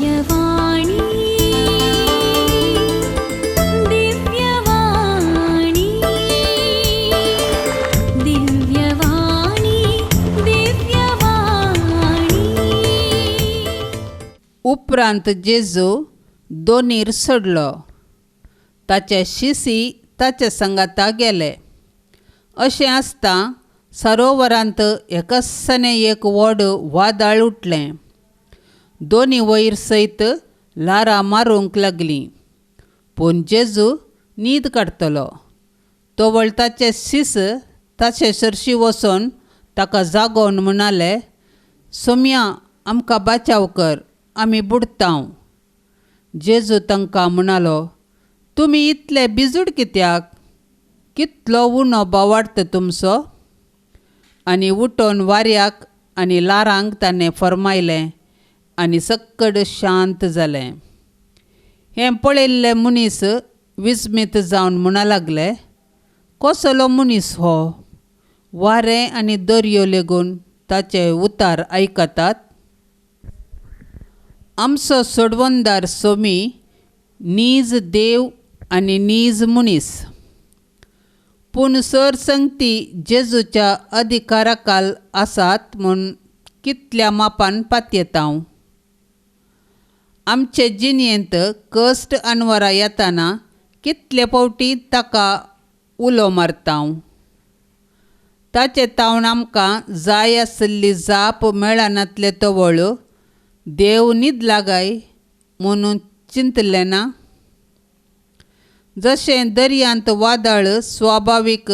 दिव्यवाणी दिव्यवाणी दिव्यवाणी दिव्यवाणी. उपरांत जेजू दोनीर सोडलो. ताचे शिसी ताच्या संगाता गेले. अशें आसता सरोवरांत एकस्सने एक व्हड वादळ उठलें. दोनी वयर सयत ल्हारां मारूंक लागलीं. पूण जेजू न्हीद काडटलो. तवळ ताचे शीस ताचे सरशी वचून ताका जागोवन म्हणाले, सोम्या, आमकां बाचाव कर, आमी बुडतांव. जेजू तांकां म्हणालो, तुमी इतले बिजूड कित्याक? कितलो उणो बावाडत तुमचो? आनी उठोवन वाऱ्याक आनी ल्हारांक ताणें फर्मायलें आनी सक्कड शांत जालें. हें पळयल्ले मनीस विस्मीत जावन म्हणा लागले, कसलो मनीस हो? वारें आनी दर्यो लेगून ताचे उतार आयकतात. आमचो सोडवणदार सोमी नीज देव आनी नीज मनीस. पूण सर संगती जेजूच्या अधिकाराखाल आसात म्हूण कितल्या मापान पातयेता. आमचे जिणेंत कश्ट अनवरां येताना कितले फावटी ताका उलो मारता. ताचे तावन आमकां जाय आशिल्ली जाप मेळनातले तवळ देव न्हिदला काय म्हणून चिंतलें ना? जशें दर्यांत वादळ स्वाभावीक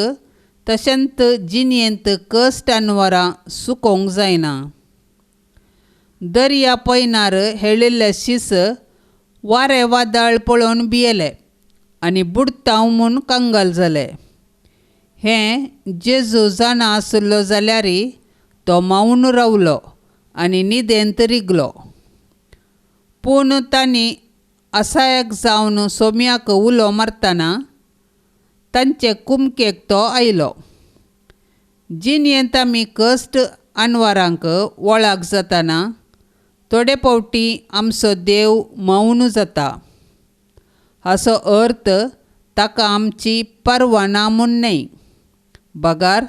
तशेंच जिणेंत कश्ट अनवरां सुकोवंक जायना. दर्या पयनार हेळिल्ले शीस वारें वादळ पळोवन भियेले आनी बुडतांव म्हूण कंगाल जाले. हें जेजू जाणा आशिल्लो जाल्यार तो मावन रावलो आनी न्हिदेंत रिगलो. पूण तांणी असायक जावन सोम्याक उलो मारतना तांचे कुमकेक तो आयलो. जिणेंत आमी कश्ट अनवरांक वळख जातना थोडे फावटी आमचो देव मौन जाता. हाचो अर्थ ताका आमची पर्वा ना म्हूण न्हय, बगर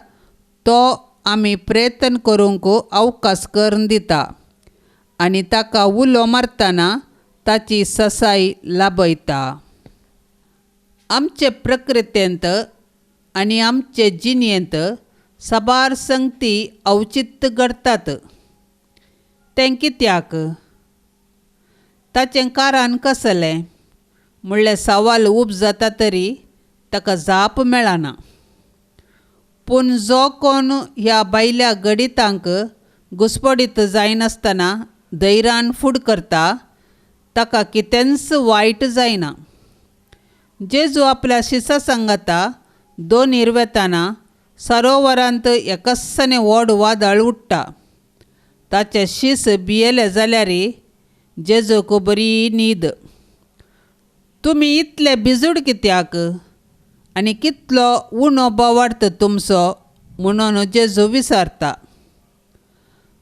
तो आमी प्रयत्न करूंक अवकाश करून दिता आनी ताका उलो मारतना ताची ससाय लाभयता. आमचे प्रकृतेंत आनी आमचे जिणेंत साबार संगती अवचित घडटात. तें कित्याक? ताचें कारण कसलें म्हणल्यार सवाल उब जाता तरी ताका जाप मेळना. पूण जो कोण ह्या भायल्या गणितांक घुस्पडीत जायनासतना धैर्यान फूड करता ताका कितेंच वायट जायना. जेजू आपल्या शिसा सांगाता दोनीर वेताना सरोवरांत एकस्सने व्हड वादळ उठ्ठा. ताचे शीस भियेले जाल्यार जेजूक बरी न्हीद. तुमी इतले भिजूड कित्याक आनी कितलो उणो बावाडत तुमचो म्हणून जेजू विचारता.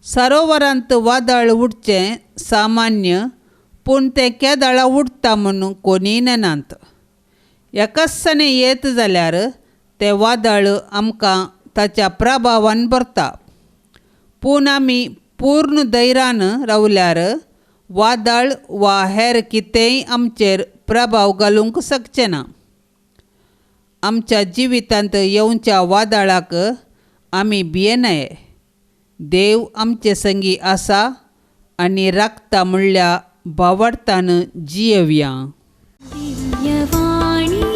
सरोवरांत वादळ उठचें सामान्य, पूण तें केदळा उठता म्हणून कोणीय नेनात. एकस्सने येत जाल्यार तें वादळ आमकां ताच्या प्रभावान भरता. पूण आमी पूर्ण धैर्यान रावल्यार वादळ वा हेर कितेंय आमचेर प्रभाव घालूंक शकचें ना. आमच्या जिवितांत येवच्या वादळाक आमी भियेनाये. देव आमचे संगी आसा आनी राखता म्हणल्या भावार्थान जियेवया. दिव्यवाणी.